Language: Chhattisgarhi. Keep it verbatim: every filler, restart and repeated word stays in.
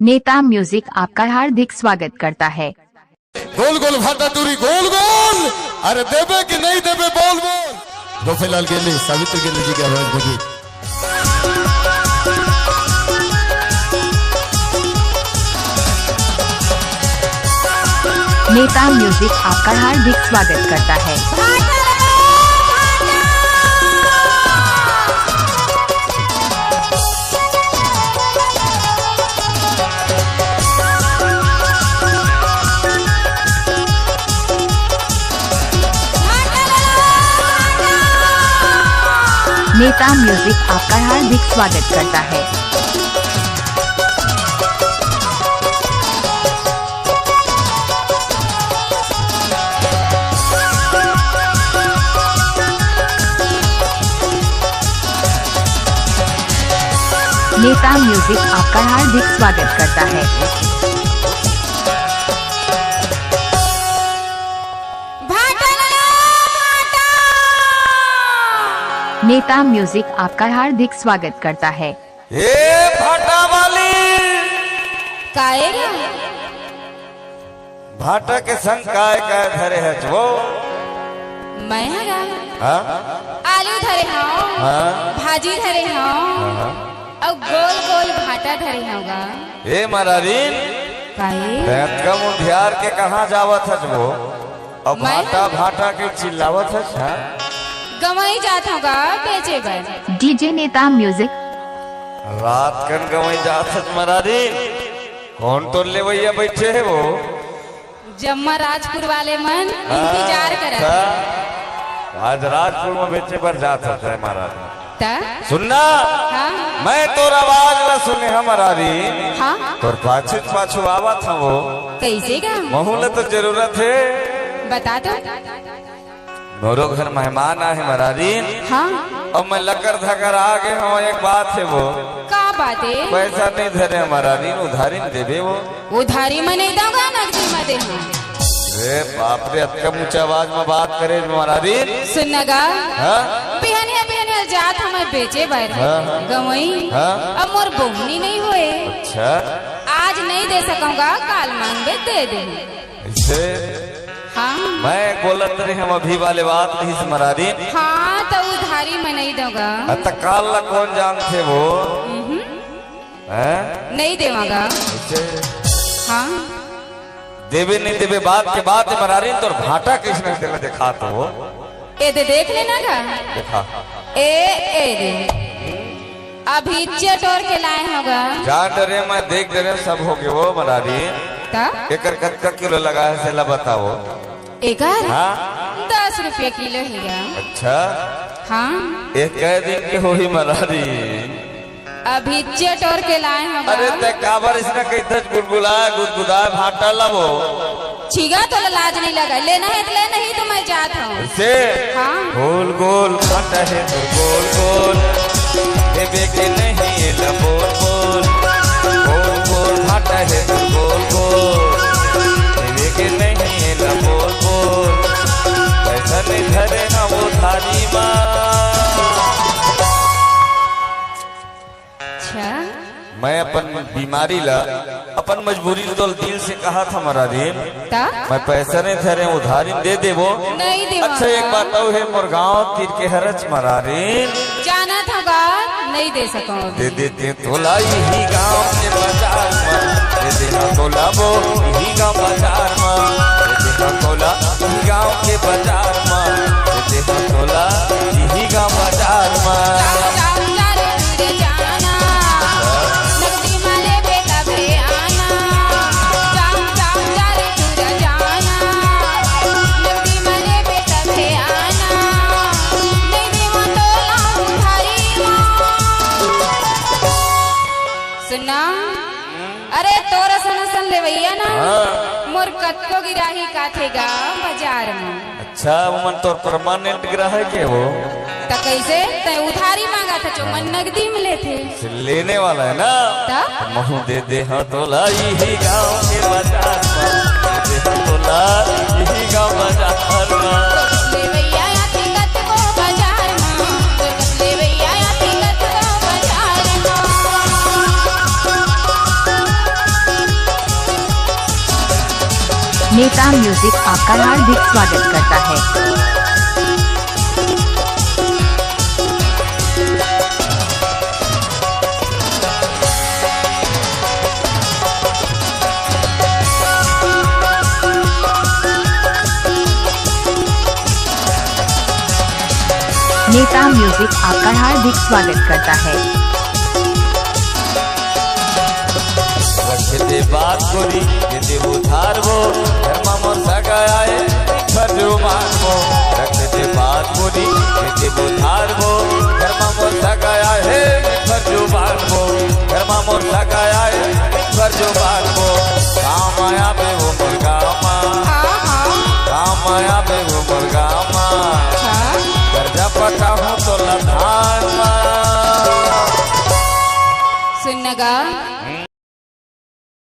नेता म्यूजिक आपका हार्दिक स्वागत करता है। गोल गोल भाटा टूरी गोल गोल, अरे देबे कि नहीं देबे बोल बोल। गोपेलाल गेंदे, सावित्री गेंदे जी की आवाज में गीत। नेता म्यूजिक आपका हार्दिक स्वागत करता है। नेता म्यूजिक आपका हार्दिक स्वागत करता है। नेता म्यूजिक आपका हार्दिक स्वागत करता है। भाटा लालो, भाटा। नेता म्यूजिक आपका हार्दिक स्वागत करता है। हे भाटा वाली, काहे रे? भाटा के संग काय काय धरे हच वो? मैं हगा। हाँ? आलू धरे हंव, हाँ? भाजी धरे हंव, हाँ। अउ गोल गोल भाटा धरे हंव गा। ए मरारीन, काहे? तैं अतका मुंधियार के कहाँ जावत हच वो? अब मैं? भाटा भाटा के चिल्लावत हच, हाँ? गंवई जात हंव गा बेचे बर। डीजे नेता म्यूजिक। रात कन गंवई जात हच मरारीन। कौन तोर लेवइया बइठे हे वो? जम्मा राजपुर वाले मन इंतजार करत हे। अच्छा। आज राजपुर में बेचे बर जात हच मरारीन। त? सुनना। हाँ। मैं तोर आवाज ला सुने हंव मरारीन। हाँ। तोर पाछू पाछू आवत हंव वो। कइसे गा? महूं ला तो जरूरत हे। बता तो। मोरो घर मेहमान आहे मरारीन। हाँ। अउ मैं लकर धकर आ गे हंव, एक बात हे वो। का बात हे? पैसा नइ धरे हंव मरारीन, उधारी म देबे वो। उधारी म नइ दंव गा, नगदी म दे हंव। रे बाप रे, अतका ऊंचा आवाज म बात करे मरारीन। सुन न गा। हाँ? बिहनिया बिहनिया जात हंव मैं बेचे बर। हाँ, हाँ। गंवई। हाँ। अब मोर बोहनी नइ होय। अच्छा। आज नइ दे सकंव गा, काल मांगबे दे देहूं। अइसे? हाँ। मैं बोलत रहेंव अभी वाले बात रहिस मरारीन। हाँ, त उधारी म नइ दंव गा। अ, त काल ला कोन जानथे वो? हम्म। हैं? नइ देवंव गा। अइसे? हाँ। देबे नइ देबे बात के बात हे मरारीन, तोर भाटा कइसने तेला देखा तो। ए दे देख लेना गा। देखा। ए, ए दे। अभी इच्चे टोर के लाए हंव गा। जान डरेंव, मैं देख डरेंव, सब होगे वो मरारीन। त? एकर कतका किलो लगा हे, तेला बता वो। एकर? हाँ। दस रुपया किलो हे गा। अच्छा। हाँ। ए कै दिन के होही मरारीन? अभी इच्चे टोर के लाए हंव गा। अरे तैं काबर अइसने कहिथस, गुदगुदा, गुदगुदा भाटा ला वो। छी गा, तोला लाज नइ लगय? लेना हे त ले, नहीं त मैं जात हंव। अइसे? हाँ। गोल गोल भाटा हे तोर गोल गोल, देबे के नहीं एला बोल बोल। गोल गोल भाटा हे तोर गोल गोल, देबे के नहीं एला बोल बोल। पैसा नइ धरे हंव उधारी म। अच्छा। मैं अपन बीमारी ला, अपन मजबूरी ला तोला दिल से कहत हंव मरारीन। त? मैं पैसा नइ धरे हंव, उधारी म दे देबो। नइ देवंव। अच्छा, एक बात अउ हे, मोर गांव तीर के हरच मरारीन। जानत हंव गा, नइ दे सकंव। दे देतेंव तोला इही गांव के बाजार म, दे देतेंव तोला वो इही गांव बाजार म, दे देतेंव तोला इही गांव के बाजार म, दे देतेंव तोला इही गांव बाजार म। सुनना, अरे तोर असन असन लेवइया ना, हाँ। मोर कतको गिराही काथे गा बाजार म। अच्छा, वो मन तोर परमानेंट ग्राहक हे वो। त कइसे? तैं उधारी मांगत हस, ओ मन नगदी म लेथे। से लेने वाला हे ना? त? महूं दे देहंव तोला इही गांव के बाजार म, दे देहंव तोला इही गांव बाजार म। लेवइया आथे कतको बाजार म, लेवइया आथे कतको बाजार म। नेता म्यूजिक आपका हार्दिक स्वागत करता है। नेता म्यूजिक आपका हार्दिक स्वागत करता है। रख दे बात गोरी, दे दे उधार वो, घर मा मोर सगा आए, फरजो मानबो। रख दे बात गोरी, दे दे उधार वो, घर मा मोर सगा आए, फरजो मानबो। घर मा मोर सगा आए, फरजो मानबो। काम आया बे वो मोर गामा, काम आया बे वो मोर गामा। कर्जा पटाहूँ तो लधान मा। सुन न गा,